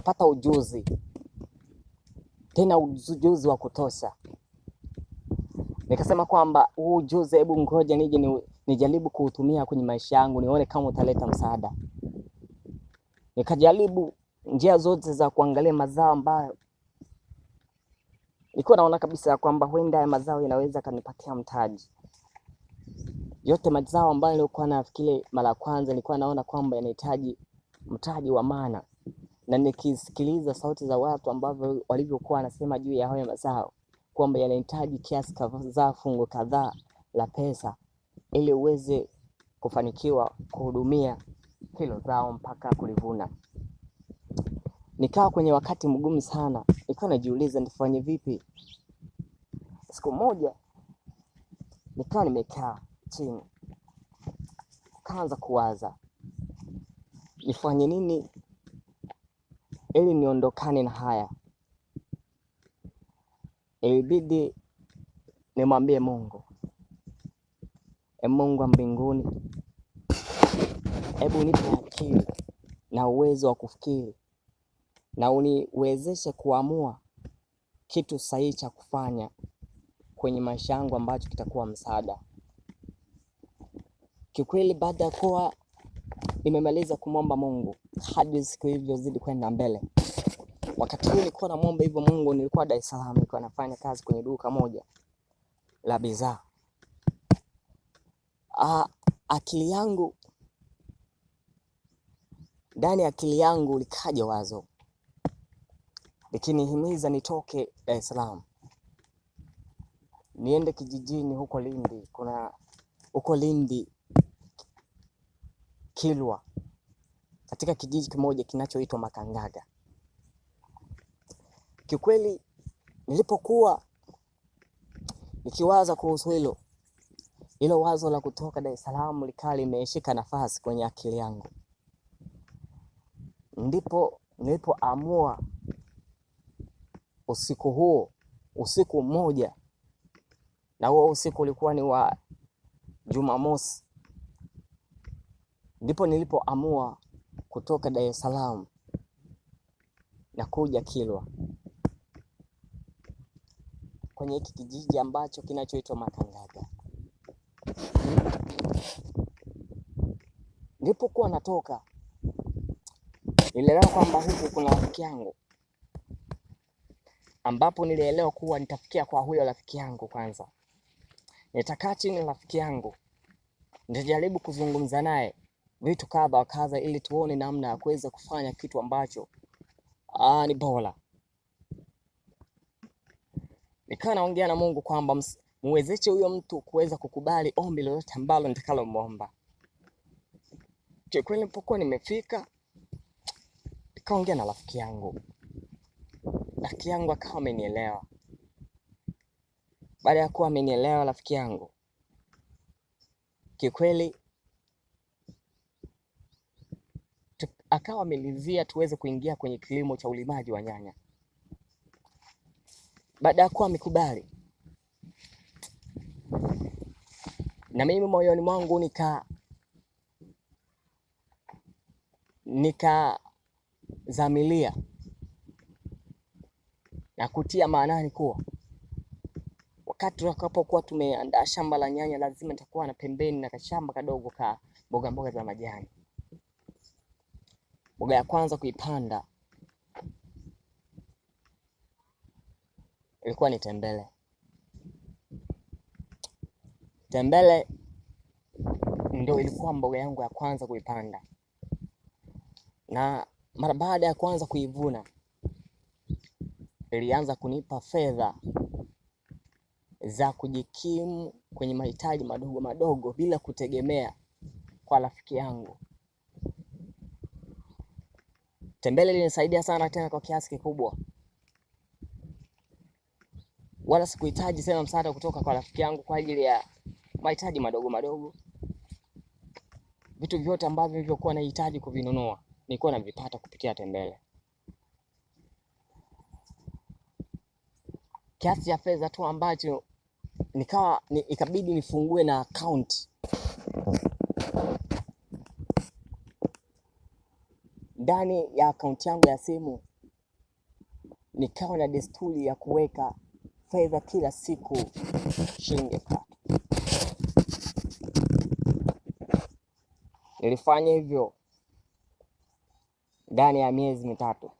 Nikapata ujuzi, tena ujuzi wa kutosha. Nikasema kwamba huu ujuzi, hebu ngoja nije nijaribu kuutumia kwenye maisha yangu, nione kama utaleta msaada. Nikajaribu njia zote za kuangalia mazao ambayo nilikuwa naona kabisa ya kwamba huenda haya mazao yanaweza kanipatia mtaji. Yote mazao ambayo nilikuwa nafikiri mara ya kwanza nilikuwa naona kwamba yanahitaji mtaji wa maana, na nikisikiliza sauti za watu ambavyo walivyokuwa wanasema juu ya hayo mazao kwamba yanahitaji kiasi kadhaa, fungu kadhaa la pesa ili uweze kufanikiwa kuhudumia hilo zao mpaka kulivuna. Nikawa kwenye wakati mgumu sana, nilikuwa najiuliza nifanye vipi. Siku moja nikawa nimekaa chini, kaanza kuwaza nifanye nini ili niondokane na haya. Ilibidi nimwambie Mungu, e Mungu wa mbinguni, hebu nipe akili na uwezo wa kufikiri na uniwezeshe kuamua kitu sahihi cha kufanya kwenye maisha yangu ambacho kitakuwa msaada. Kiukweli, baada ya kuwa nimemaliza kumwomba Mungu, hadi siku ilivyozidi kwenda mbele, wakati huu nilikuwa namwomba hivyo Mungu, nilikuwa Dar es Salaam, nilikuwa nafanya kazi kwenye duka moja la bidhaa. Akili yangu, ndani ya akili yangu likaja wazo likinihimiza nitoke Dar es Salaam niende kijijini huko Lindi. Kuna huko Lindi Kilwa, katika kijiji kimoja kinachoitwa Makangaga. Kiukweli nilipokuwa nikiwaza kuhusu hilo hilo wazo la kutoka Dar es Salaam likawa limeshika nafasi kwenye akili yangu, ndipo nilipoamua usiku huo, usiku mmoja, na huo usiku ulikuwa ni wa Jumamosi, ndipo nilipoamua kutoka Dar es Salaam na kuja Kilwa kwenye hiki kijiji ambacho kinachoitwa Makangaga. Nilipokuwa natoka, nilielewa kwamba huku kuna rafiki yangu, ambapo nilielewa kuwa nitafikia kwa huyo rafiki yangu kwanza. Nitakaa chini na rafiki yangu, nitajaribu kuzungumza naye vitu kadha wa kadha, ili tuone namna ya kuweza kufanya kitu ambacho ni bora. Nikawa naongea na Mungu kwamba muwezeshe huyo mtu kuweza kukubali ombi lolote ambalo nitakalomwomba. Kiukweli nilipokuwa nimefika, nikaongea na rafiki yangu, rafiki yangu akawa amenielewa. Baada ya kuwa amenielewa rafiki yangu, kiukweli akawa amelizia tuweze kuingia kwenye kilimo cha ulimaji wa nyanya. Baada ya kuwa amekubali, na mimi moyoni mwangu nikazamilia na kutia maanani kuwa wakati tutakapokuwa tumeandaa shamba la nyanya, lazima nitakuwa na pembeni na kashamba kadogo ka mboga mboga za majani. Mboga ya kwanza kuipanda ilikuwa ni tembele. Tembele ndio ilikuwa mboga yangu ya kwanza kuipanda, na mara baada ya kuanza kuivuna ilianza kunipa fedha za kujikimu kwenye mahitaji madogo madogo bila kutegemea kwa rafiki yangu. Tembele ilinisaidia sana tena kwa kiasi kikubwa, wala sikuhitaji tena msaada kutoka kwa rafiki yangu kwa ajili ya mahitaji madogo madogo. Vitu vyote ambavyo nilivyokuwa nahitaji kuvinunua nilikuwa navipata kupitia tembele. Kiasi cha fedha tu ambacho nikawa ikabidi nifungue na account ndani ya akaunti yangu ya simu Nikawa na desturi ya kuweka fedha kila siku shilingi 3,000. Nilifanya hivyo ndani ya miezi 3.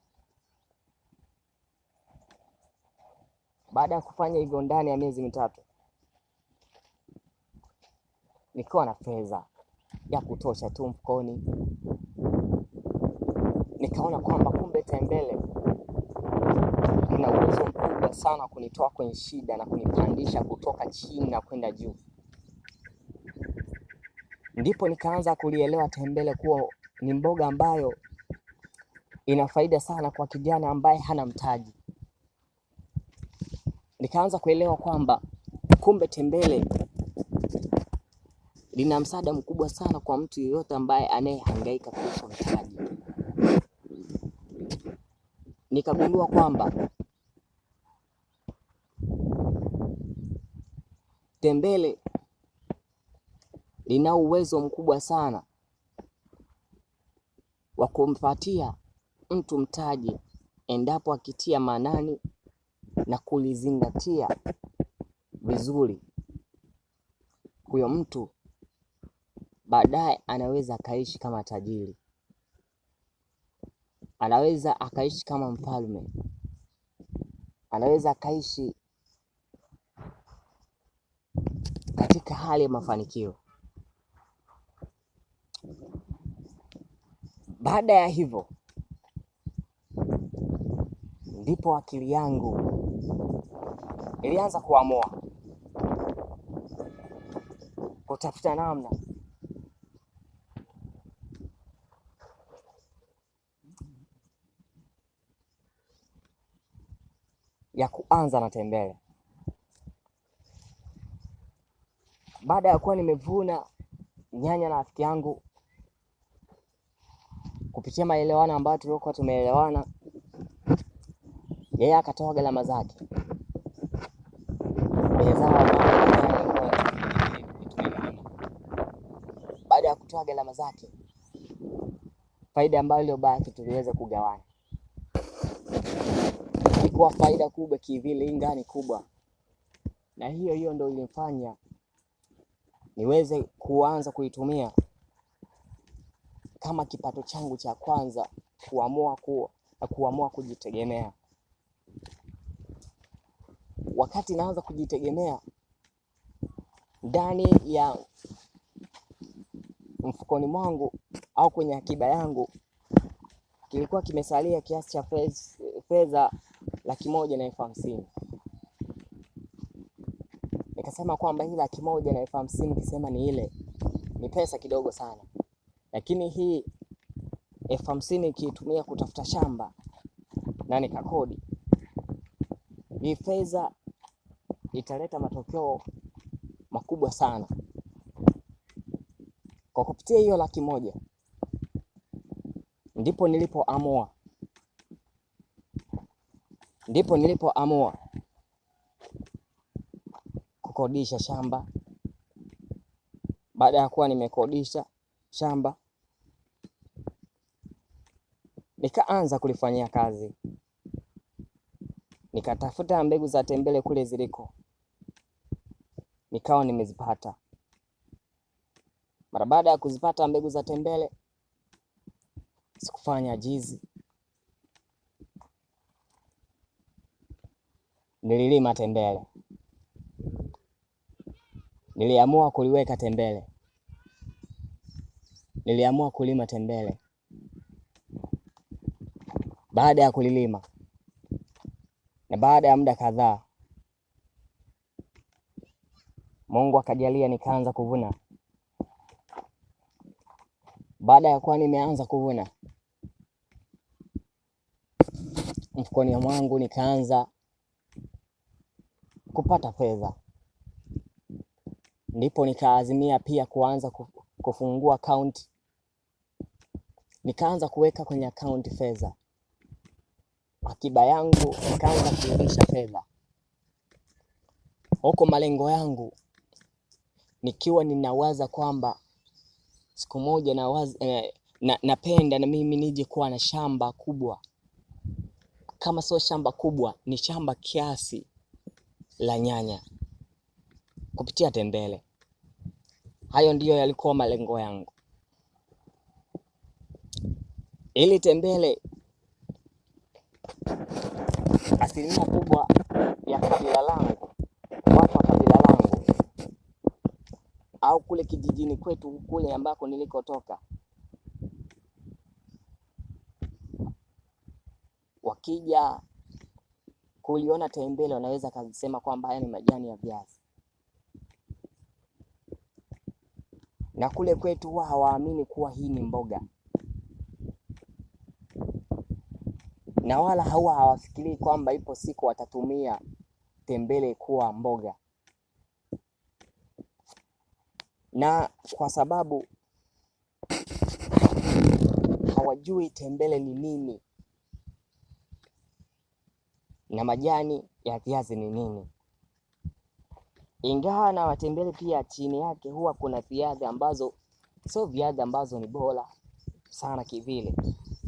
Baada ya kufanya hivyo ndani ya miezi 3, nikiwa na fedha ya kutosha tu mfukoni, nikaona kwamba kumbe tembele ina uwezo mkubwa sana kunitoa kwenye shida na kunipandisha kutoka chini na kwenda juu. Ndipo nikaanza kulielewa tembele kuwa ni mboga ambayo ina faida sana kwa kijana ambaye hana mtaji. Nikaanza kuelewa kwamba kumbe tembele lina msaada mkubwa sana kwa mtu yeyote ambaye anayehangaika kuhusu mtaji. Nikagundua kwamba tembele lina uwezo mkubwa sana wa kumpatia mtu mtaji endapo akitia maanani na kulizingatia vizuri, huyo mtu baadaye anaweza akaishi kama tajiri, anaweza akaishi kama mfalme, anaweza akaishi katika hali ya mafanikio. Baada ya hivyo, ndipo akili yangu ilianza kuamua kutafuta namna ya kuanza na tembele. Baada ya kuwa nimevuna nyanya na rafiki yangu kupitia maelewano ambayo tuliokuwa tumeelewana, yeye akatoa gharama zake kwenye zao ambalo tumelima. Baada ya kutoa gharama zake, faida ambayo iliyobaki tuliweza kugawana. Ilikuwa faida kubwa kivile, ingawa ni kubwa, na hiyo hiyo ndio ilimfanya niweze kuanza kuitumia kama kipato changu cha kwanza, kuamua kujitegemea. Wakati naanza kujitegemea, ndani ya mfukoni mwangu au kwenye akiba yangu kilikuwa kimesalia kiasi cha fedha 150,000. Nikasema kwamba hii 150,000 kisema ni ile ni pesa kidogo sana, lakini hii 50,000 ikiitumia kutafuta shamba na nikakodi, hii fedha italeta matokeo makubwa sana. Kwa kupitia hiyo 100,000 ndipo nilipoamua kukodisha shamba. Baada ya kuwa nimekodisha shamba, nikaanza kulifanyia kazi. Nikatafuta mbegu za tembele kule ziliko, nikawa nimezipata. Mara baada ya kuzipata mbegu za tembele, sikufanya jizi, nililima tembele. Niliamua kuliweka tembele, niliamua kulima tembele. Baada ya kulilima na baada ya muda kadhaa, Mungu akajalia nikaanza kuvuna. Baada ya kuwa nimeanza kuvuna, mfukoni mwangu nikaanza kupata fedha, ndipo nikaazimia pia kuanza kufungua akaunti. Nikaanza kuweka kwenye akaunti fedha, akiba yangu nikaanza kurudisha fedha huko, malengo yangu nikiwa ninawaza kwamba siku moja nawaza, napenda na mimi nije kuwa na shamba kubwa. Kama sio shamba kubwa, ni shamba kiasi la nyanya kupitia tembele. Hayo ndiyo yalikuwa malengo yangu. Ili tembele, asilimia kubwa ya kabila langu, watu wa kabila langu au kule kijijini kwetu kule ambako nilikotoka, wakija kuliona tembele wanaweza kusema kwamba haya ni majani ya viazi. Na kule kwetu huwa hawaamini kuwa hii ni mboga, na wala huwa hawafikirii kwamba ipo siku watatumia tembele kuwa mboga. Na kwa sababu hawajui tembele ni nini na majani ya viazi ni nini. Ingawa na matembele pia chini yake huwa kuna viazi ambazo sio viazi ambazo ni bora sana kivile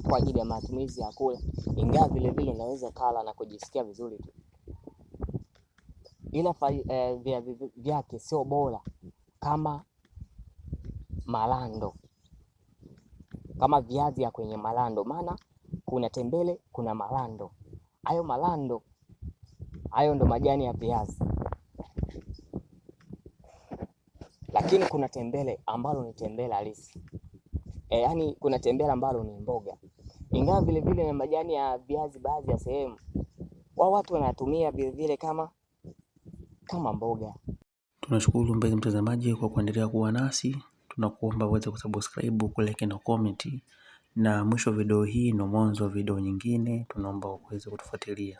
kwa ajili ya matumizi ya kula, ingawa vile vile unaweza kala na kujisikia vizuri tu, ila viazi vyake sio bora kama malando, kama viazi ya kwenye malando. Maana kuna tembele, kuna malando. Hayo malando hayo ndo majani ya viazi, lakini kuna tembele ambalo ni tembele halisi yaani kuna tembele ambalo ni mboga, ingawa vile vile na majani ya viazi baadhi ya sehemu wao watu wanatumia vile vile kama mboga. Tunashukuru mpenzi mtazamaji kwa kuendelea kuwa nasi. Tunakuomba uweze kusubscribe, kulike na comment, na mwisho wa video hii na mwanzo wa video nyingine, tunaomba uweze kutufuatilia.